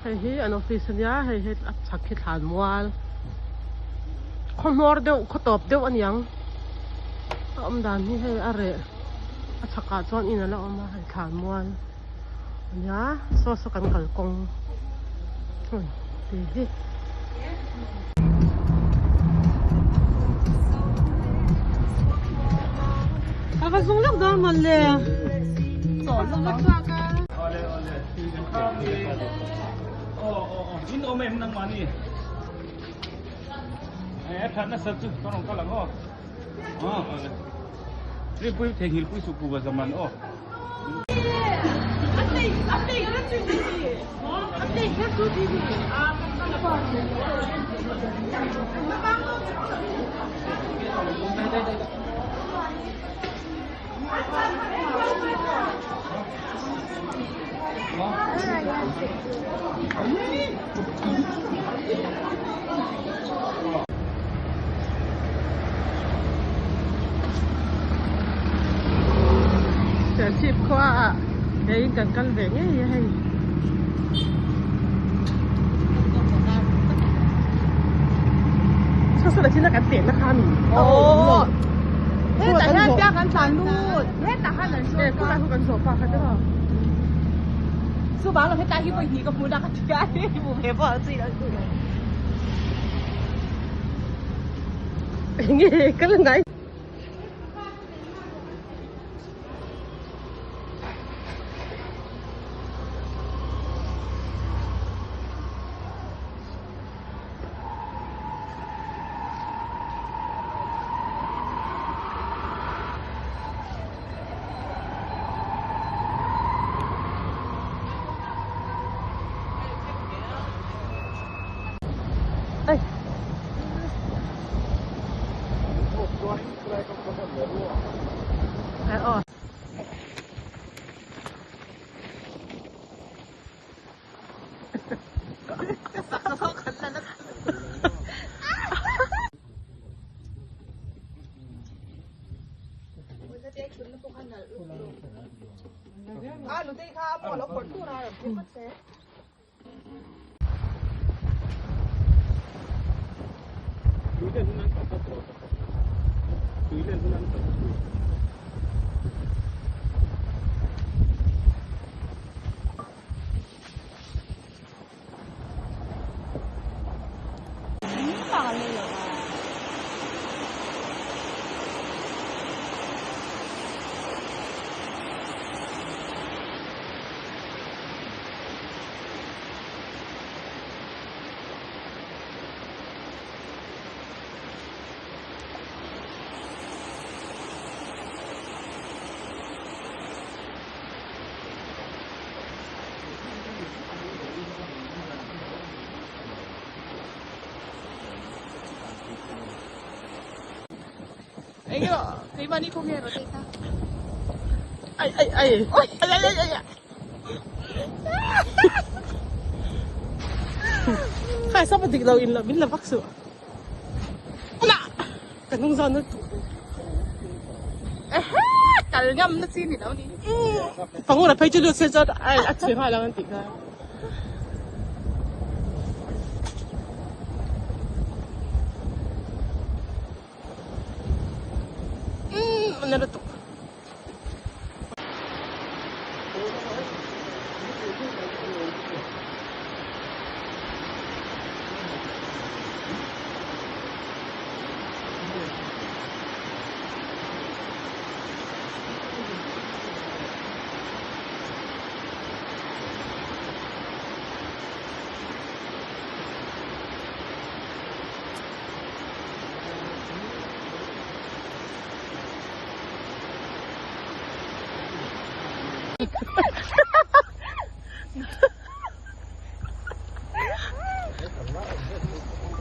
Hei hi an office ania hei hi a chhak hi thlan mual khaw hmawr deuh khaw tawp deuh aniang a awm dan hi hei a reh a chhakah chuan in ala awm a hei thlan mual ania saw saw kan kalkawng hmun tih hi. A va zung lawk dawn mawle. Serchhip khua ah keiin kan kal ve ngei a hei. Saw saw thil a kan tehna kha a ni. Aw. Hetah hian piang kan tlan lut. Hetah khan an hruai ka. Khulai khu kan zawh pa kha te maw. Chuvang lo hetlai hi vawi hnih ka hmu na ka ti a hmu ve pawh a chi lo. Enge kal ngai. Ai ai ai ai ai ai ai Khai sap a dik lo in min la vak suh. Ka hnung zawn na Kal ngam na chi ni lo ni. Pangura phei chu lut se chuan ai a chhe nghal ang an tih kha. Umm a na lutuk.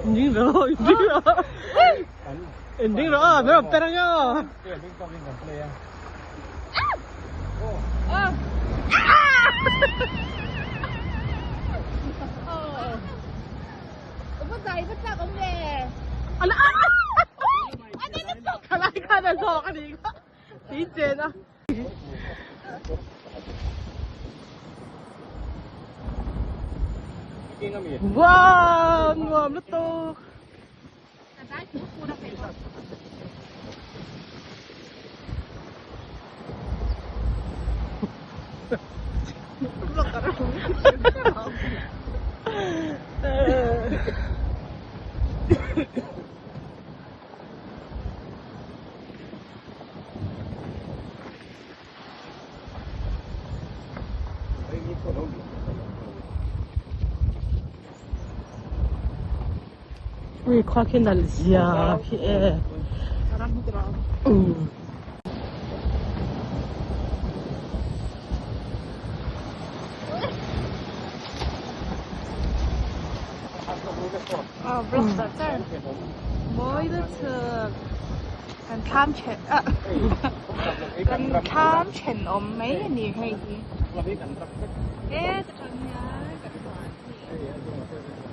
Ending rawh ending rawh ending rawh min rawn per ang aw. Khalai khan a zawk a nih kha tui chen a. Wow nuam lutuk. Ui khua khi nalh zia khi e. Um. Mawi lutuk. Kan thlam then ah kan thlam thenawm mai a ni hei hi. E chutah hian kan huan a ni.